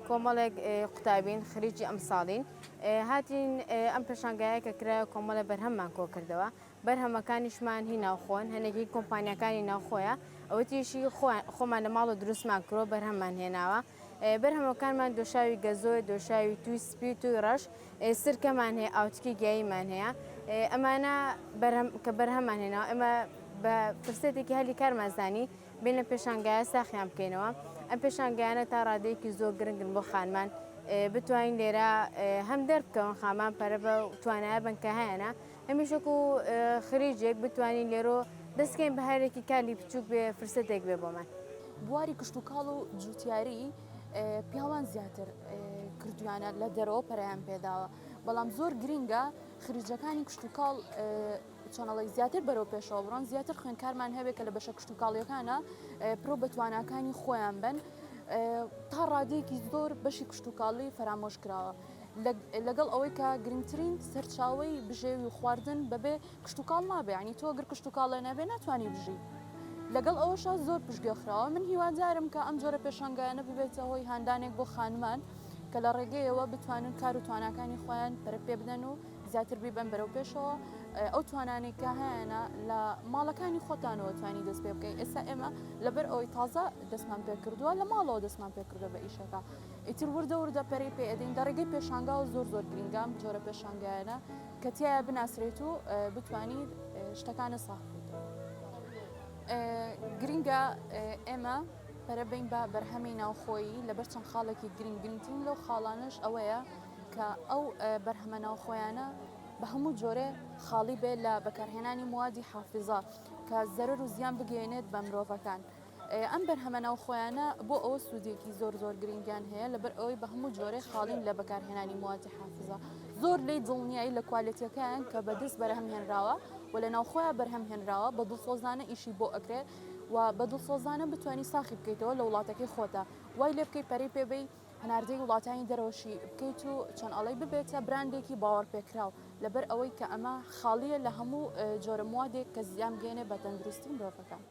کۆمەڵێک قوتابین خەریکی ئەمساڵین هاتین ئەم پێشانگایە کە کرایە کۆمەڵێ بەرهەممان کۆکردەوە بەرهەمەکانیشمان هی ناوخۆن هەنێکی کۆمپانیاکانی ناوخۆیە ئەوەتیشی خۆمان لە ماڵە دروستمان کرۆ بەرهەممان هێناوە بەرهەمەکانمان دۆشاوی گەزۆ دۆشاوی توی سپی و توی ڕەش سرکەمان هەیە ئاوتکی گیاییمان هەیە ئەمانە کە بەرهەممان هێناوە ئێمە بە فرسەتێکی هەلی کارمان زانی بێن لەم پێشانگایە ساخیان بکەینەوە. ئەم پێشانگایانە تا ڕادەیەکی زۆر گرنگن بۆ خانمان بتوانین لێرە هەم دەربکەون خامان پەرە بە توانایە بن کە هەیەە هەمیش وەکو خریجێک بتوانین لێرۆ دەستکەین بە هەرێکی کالی بچووک بێ فرسەتێک بێ بۆمان. بواری کشتوکاڵ و جوتیاری پیاوان زیاتر کردویانە لە دەرەوە پەرەیان پێداوە بەڵام زۆر گرینگە خریجەکانی کشتوکاڵ چۆن ئەڵێی زیاتر بەرەو پێشەوە بڕۆن زیاتر خوێندکارمان هەبێت کە لە بەشە کشتوکاڵیەکانە پرۆ بە تواناکانی خۆیان بن تا ڕادەیەکی زۆر بەشی کشتوکاڵی فەرامۆش کراوە لەگەڵ ئەوەی کە گرنگترین سەرچاوەی بژێوی و خواردن بەبێ کشتوکاڵ نابێ ینی تۆ گەر کشتوکاڵێ نەبێ ناتوانانی بژی لەگەڵ ئەوەشا زۆر پشتگوێ خراوە من هیوادارم کە ئەم جۆرە پێشانگایانە ببێتە هۆی هاندانێک بۆ خانمان کە لە ڕێگەیەوە بتوانن کار و تواناکانی خۆیان پەرە پێ بدەن و زیاتر بیبەن بەرەو پێشەوە ئەو توانانەی کە هەیەە لە ماڵەکانی خۆتانەوە توانی دەست پێ بکەین ئێستا ئێمە لەبەر ئەوەی تازە دەستمان پێ کردووە لە ماڵەوە دەستمان پێ کردووە بە ئیشەکە ئیتر وردە وردە پەرەی پێ ئەدەین لە ڕێگەی پێشانگاوە زۆر زۆر گرینگە ئەم جۆرە پێشانگایانە کە تایە بناسرێت و بتوانیت شتەکانە ساغ بکەیتەوە گرینگە ئێمە پەرە بین بە بەرهەمی ناوخۆیی لەبەر چەند خاڵێکی گرنگ گرنگترین لەو خاڵانەش ئەوەیە کە ئەو بەرهەمە ناوخۆیانە بە هەموو جۆرێ خاڵی بێ لە بەکارهێنانی موادی حافیزە کە زەرەر و زیان بگەیەنێت بە مرۆڤەکان. ئەم بەرهەمە ناوخۆیانە بۆ ئەوە سوودێکی زۆر زۆر گرنگیان هەیە لەبەر ئەوەی بە هەموو جۆرێ خاڵین لە بەکارهێنانی موادی حافیزە زۆر لێی دڵنیایی لە کوالێتیەکەیان کە بە دەست بەرهەم هێنراوە و لە ناوخۆیا بەرهەم هێنراوە بە دڵسۆزانە ئیشی بۆ ئەکرێ و بە دڵسۆزانە بتوانی ساخی بکەیتەوە لە وڵاتەکەی خۆتا وای لێ بکەی پەرەی پێ بەی هەناردەی وڵاتانی دەرەوەشی بکەیت و چۆن ئەڵێی ببێتە براندێکی باوەڕپێکراو لەبەر ئەوەی کە ئەمە خاڵییە لە هەموو جۆرە موادێک کە زیان بگەیەنێ بە تەندروستی مرۆڤەکان.